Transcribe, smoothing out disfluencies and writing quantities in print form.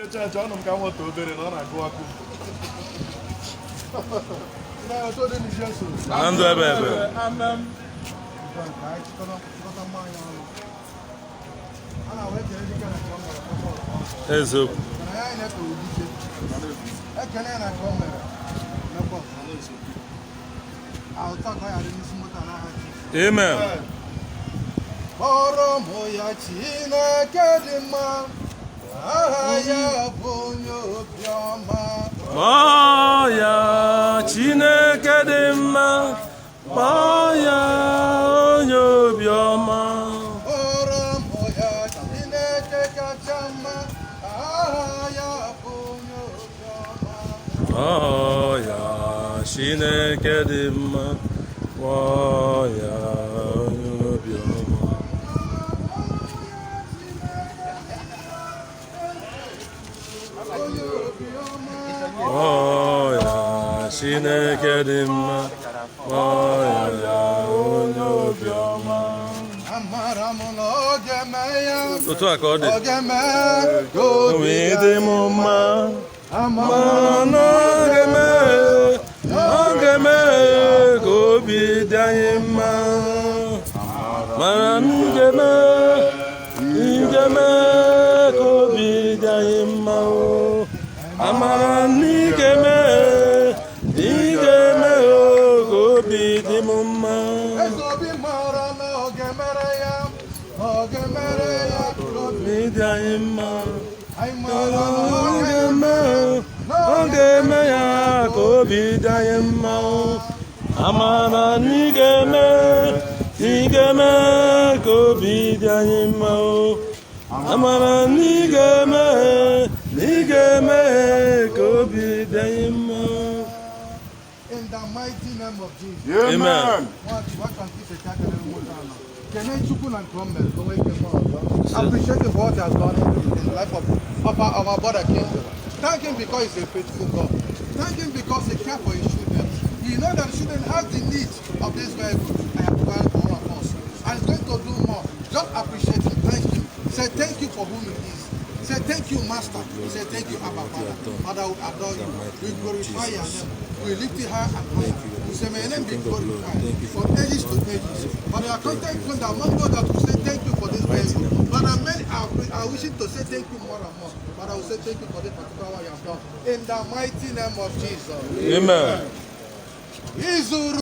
Eche eche ọnụ m ka m nweta obere na ọ na-agụ akụ. Na ndụ ebe ebe. Amen. Ka anyị chịkọta mmanya ọnụ. A na-wee kele dike na nke o mere ọsọ ọsọ. Eziokwu. Mana ya anyị na-efe dike. Ekele ya na nke o mere mekwa ọzọ. Ahụta ka ọ ghara n'isi moto a n'aha Jizọs. Amen. Kpọrọ m ya Chineke dị mma, aha ya bụ onye obiọma. Kpọọ ya Chineke dị mma, kpọọ ya onye obiọma. Kpọrọ m ya Chineke kacha mma, aha ya bụ onye obiọma. Kpọọ ya Chineke dị mma, kpọọ ya onye obiọma. Onye obiọma. Kpọọ ya Chineke dị mma, kpọọ ya onye obiọma. Amara m na ọ ga-eme ya, Otu a ka ọ dị. ọ ga-eme ka O obi wee dị m mma. Amara Mana ọ ga-eme, ọ ga-eme ka obi dị anyị mma. Mana m ga-eme, m ga-eme ka obi dị anyị mma o. Amara na ị ga-eme, ị ga-eme o ka obi dị m mma. Eze obi mara na ọ ga-emere ya, ọ ga-emere ya ka obi Obi dị anyị mma. anyị mara na Ọ ọ ga-eme, ọ ga-eme ya ka obi dị anyị mma. Amara na ị ga-eme, ị ga-eme ka obi dị anyị mma. Amara na ị ga-eme, ị ga-eme ka obi dị anyị mma. In the mighty name of Jesus. Amen. Kene Chukwu na nke o mere ka o nwee ike mee ọzọ. Appreciate him for what he has done in the life of our brother King. Thank him because he's a faithful God. Thank him because he cares for his children. He knows that the children have the need of this vehicle and have provided for all of us. And he's going to do more. Just appreciate him. Thank him. Say thank you for who he is. Say thank you, Master. Say thank you, Abba Father. Father, we adore you. We glorify your name. We lift you high and higher. We say, may your name be glorified from ages to ages. But there are content that among those that will say thank you for this vehicle. But many are wishing to say thank you more and more. But I will say thank you for this particular one you have done. In the mighty name of Jesus. Amen. Izuru.